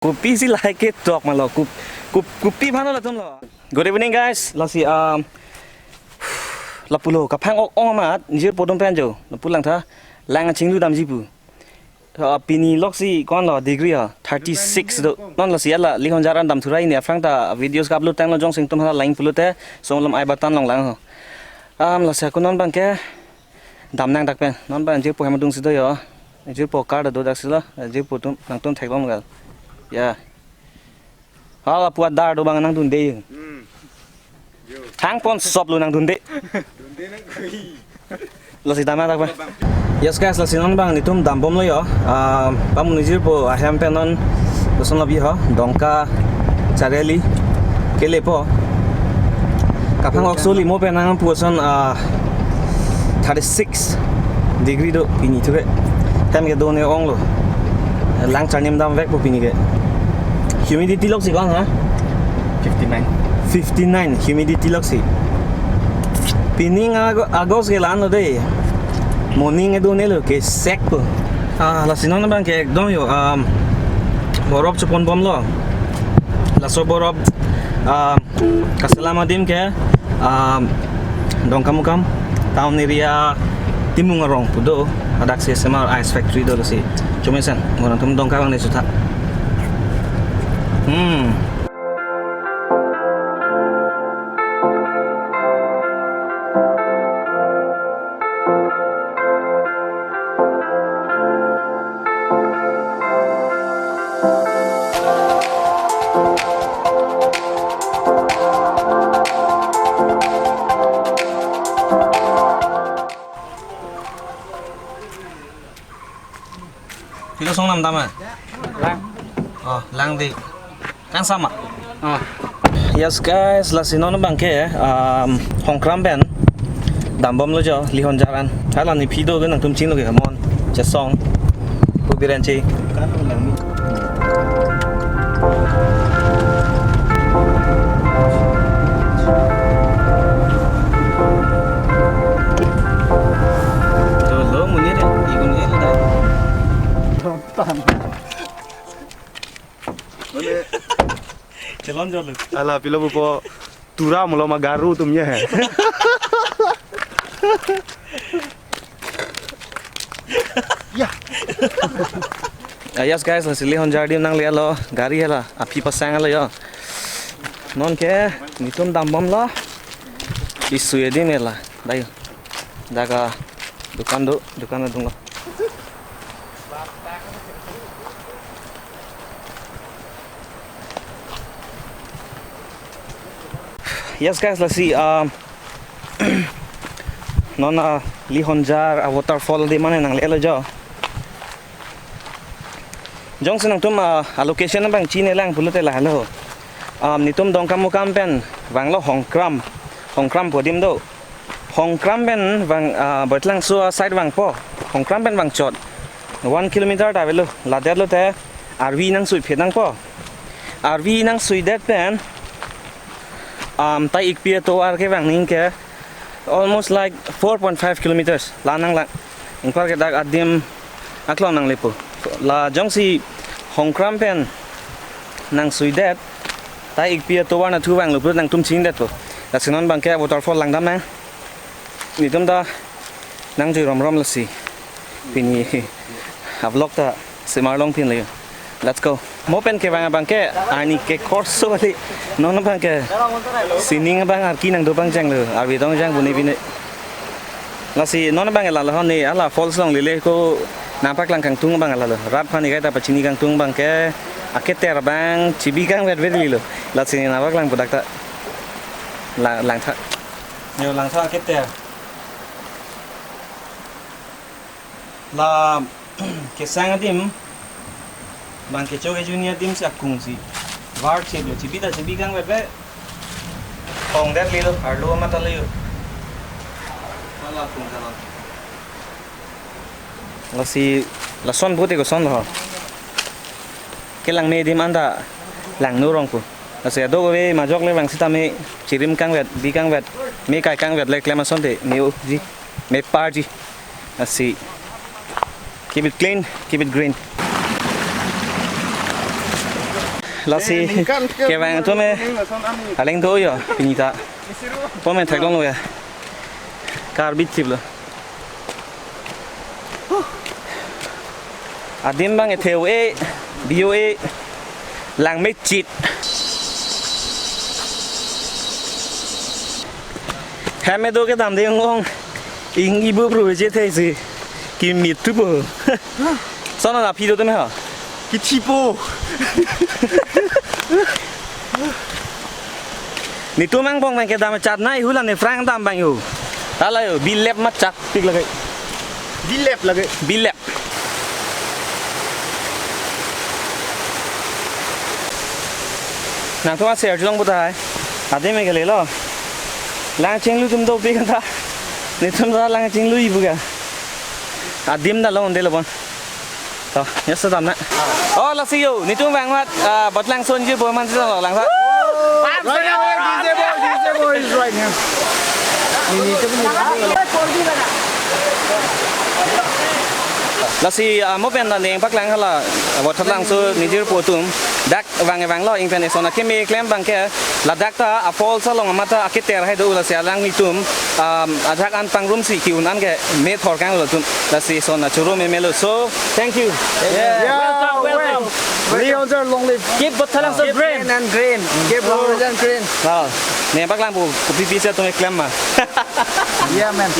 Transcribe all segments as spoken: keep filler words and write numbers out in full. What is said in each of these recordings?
Kopi si lahai ketok malo. Kop, kop, kopi aphan lo latum lo. Good evening, guys. Lasi, um, lapulo kaphang-ok ong amat, nijirpo atum pen jo. Lapu langtha, lang achinglu damji pu. Uh, pini loksi ko-an lo degree ha, thirty-six do. Non lasi hala Lihonjar an damthurai ne aphrang ta videos ka-upload tanglo, jongsi nangtum hala lang pulote, songlom I button along lang ho. Um, lasi ako non abangke dam nangdak pen. Non abang jirpo hem adung si do jo. Jirpo car do dak si lo. Jirpo atum nangtum theklong gal. Ya. Hala pu adar do abang nangdunde. Hmm. Yo. Thangpon sop lo nangdunde. Dunde nang kui. Lasi dam nangdak pen. Yes guys, lasi non abang netum dambomlo jo. Ah, pamu nijirpo ahem pen non koson lo bi ho, Dongka Chariali kelepo. Kaphang-ok soli mo pen nangpu ason, ah, thirty-six degree do pini thu ke. Hem ke do ne onglo. Lang charnim damvekpo pini ke. Humidity loksi ko-an ha? Fifty-nine. Fifty-nine humidity loksi. Pini nang Ago-, August ke la-an lo de. Moning ke do ne lo ke sek po. Ah, lasi non abangke ekdom jo, um, borop chepon bomlo. Laso borop, um, kaselam adim ke, um, Dongkamukam town area Timung arong pu do, hadak si S M R ice factory do lasi. Chomesen, mo nangtum Dongka abang ne chotha. Hmm. Pilo songnam dam ma? Lang. Oh, lang di. Kangsam ma? Oh. Yes guys, lasi non abangke, um, Hongkram pen dambomlo jo, Lihonjar an. Hala ne phi do ke nangtum chinglo ke, mon, chesong, pu Birenchi. Dolo munir, igun ir dai. Mane, chelon jolo. Ala pilo pupo tura mulo ma garu atum ye. Ya. Ah, yes guys, lasi Lihonjar adim nanglelo, gari hala aphi pasang lo jo. Non ke netum dambomlo. Isu adim hala. Dai. Dak dukan do, dukan adung lo. Yes guys, lasi, um, non, uh, Lihonjar a-waterfall adim mane nanglelo jo. Jongsi nangtum, uh, a-location abang chini lang pulote lahelo. Um, netum Dongkamukam pen vanglo Hongkram. Hongkram pu adim do. Hongkram pen vang, ah, Boitlangso a-side vangpo. Hongkram pen vangchot one kilometer ta avelo. Ladet lote arvi nangsuiphet nangpo. Arvi nangsuidet pen, um, Tai Ikpi atovar kevang ningke almost like four point five kilometers. La nanglang. Ingkar ke dak adim aklong nanglepo. La jongsi Hongkram pen nangsuidet, Tai Ikpi atovar nathu vanglo pulo nangtum chingdetpo. Lasi non abangke waterfall langdam nang. Netum ta nangjui romrom lasi. Pini a-vlog ta semar longpin le. Let's go. Mo pen kevang abangke arni ke korso kali. Non abangke sining abang arki nangdo pangjanglo. Arvi dong jang buni bini. Lasi non abang lalo hon ne hala falls along lele ko nangpaklang kangtung abang lalo. Rat aphan ikai ta pachini kangtung abangke aketer abang chibi kangvet vet lilo. Lasi ne nangpaklang pudak ta la-, langtha. Yo, langtha aketer. La kesang adim, bang kecho kejuni adim si akung si var cheplo, chibi ta chibi kangvet vet. Kongdet lilo, arlo mata lilo. Hala akung jalon. Lasi, lason pute koson lo. Kelang me adim anta langno rong pu. Lasi adok ave majok le bang sitame chirim kangvet, bi kangvet, me kai kangvet le klem asonte, me-oji, meparji. Lasi keep it clean, keep it green. Lasi kevang atum ke aling do yo, pini ta. Pomen theklonglo ya. Karbi tip lo. Adim abang ethe-o-e, bi-o-e, lang mechit. Hem kedo kedam de ong ong. Ing ibu bro je the si. Kimit tu po. Sono na phi do teme ha. Kithi po. Netum angbong abang kedam chat nai hula ne Frank dam abang yo. Hala yo, bilep ma chat pik lagi. Bilep lagi. Bilep. Nangtum a-share chelong puta hai. Adim ke lelo. Lang chinglu atum dopik ta. Netum ta lang chinglu ibu ga. Adim ta long de lo bon. To, ya sedam na. Oh, lasi yo, netum vang mat, ah, Batlangso nijirpo aman si lo lang sa. Right away, D J boy, D J boy is right here. Ni, ni, tu ni. Lasi, ah, mo pen ta nangpaklang hala, ah, Batlangso nijirpo atum. Dak vang vanglo, ingpen eson akeme klem abang ke, ladak ta a-falls along amat ta aketer hai do, lasi alanglitum, um, ajak an pangrum si ki-un an ke me thor kanglo atum, lasi eson achoro me melo. So, thank you. Yeah. Welcome, welcome. Ri Ozar, long live. Keep Batlangso green. Green and green. Keep Batlangso green. Ah, nangpaklang pu, kopi pisa atum klem ma. Yeah, man.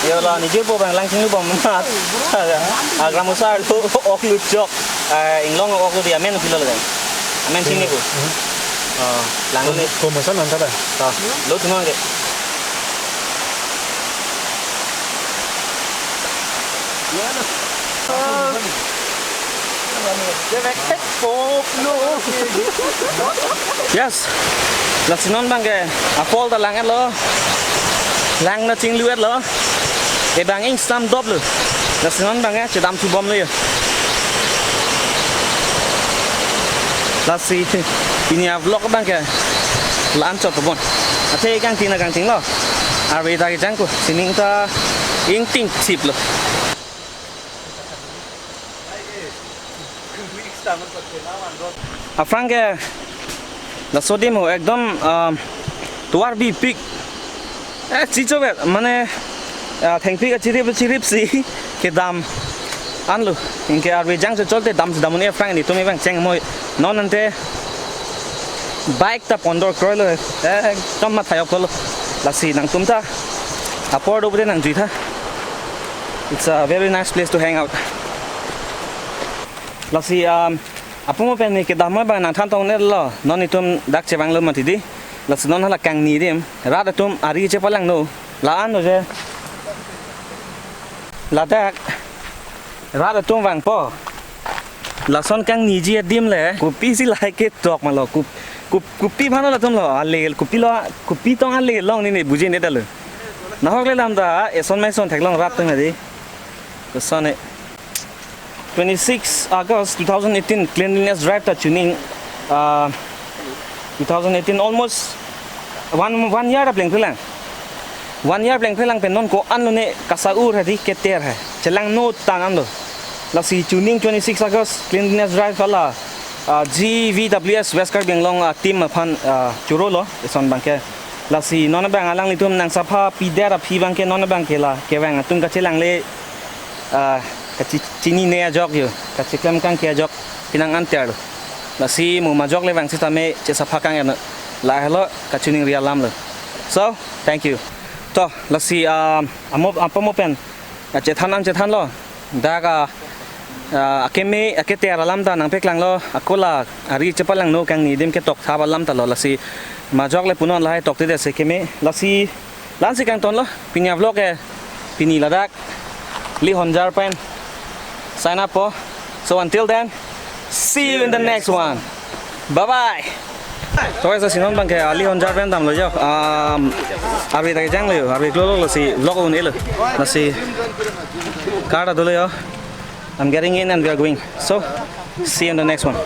Yo la, nijirpo abang lang chinglubom mat. Agram usar lo, ok lo chok. Eh, inglong ok lo di amen pilo lagi. Amen chingni ko. Oh, lang ni. Ko masan nang kada. To, lo tunang ke. Yes. Lasi non abang ke a-fall ta lang-etlo. Lang ta chinglu-etlo. Ebang ingsam doplo. Lasi non abang ke chedam thubomlo yo. Lasi pini a-vlog abang ke la-an chot pabon. Athe kangting na kangtinglo. Arve ta kejang ko. Sining ta ingting thiplo. Aphrang ke laso adim ho ekdom, um, tovar bipik. Eh, chicho ber, mane, ah, thengpi kachirip chirip si kedam anlo. Anke arve jang chocholte dam si dam un-e aphrang netum abang cheng moi. Non ante bike ta pondor kroilo. Eh, ekdom matha yok kolo. Lasi nangtum ta apor do pute nangjui tha. It's a very nice place to hang out. Lasi, um, apung pen ni kedam abang nangthan tong-etlo. Non netum dak chevanglo mati di. Lasi non hala kangni adim. Rat atum ari chepalangno. La-an doje. Ladak rat atum vangpo. Lason kangniji adim le. Kopisi lahai ketok ma lo. Kop-, kop-, kopi aphan lo latum lo. Ale, kopilo, kopi tong ale long ni ne buji ne dalo. Nahok le lam ta, eson ma eson theklong rat atum adi. Kosonne. Twenty-six August two thousand eighteen cleanliness drive ta chuning, ah, two thousand eighteen almost one, one year ta plengplelang. One year plengplelang pen non ko-an lone kasa-ur hadi keter hai. Chelangno tang anlo. Lasi chuning twenty-six August cleanliness drive hala, ah, G V W S West Karbi Anglong, ah, team aphan, ah, chorolo eson abang ke. Lasi non abang alanglitum nangsapha pidet aphi abang ke non abang ke la kevang atum kachelangle, ah, kachi-, chinine ajok yo, kacheklem kangke ajok pinang anter lo. Lasi mo majok le vang sitame chesapha kang-en, lahelo kachiningri alam lo. So, thank you. To, lasi, ah, amo, apamo pen, ah, chethan an chethanlo. Dak, ah, ah, akeme, aketer alam ta nangpaklanglo, ako la ari chepalangno kangni adim ketok thap alam ta lo, lasi majok le punon lahai tokte det si keme, lasi la-an si kangtonlo, pini a-vlog ke, pini ladak, Lihonjar pen, Sign up po. So until then, see you in the next one. Bye bye. So guys, lasi non abangke ali hon jar pen damlo jo. Um, arve ta kejanglo jo. Arve klolo, lasi vlog un-elo. Lasi car ta dolo jo. I'm getting in and we are going. So see you in the next one.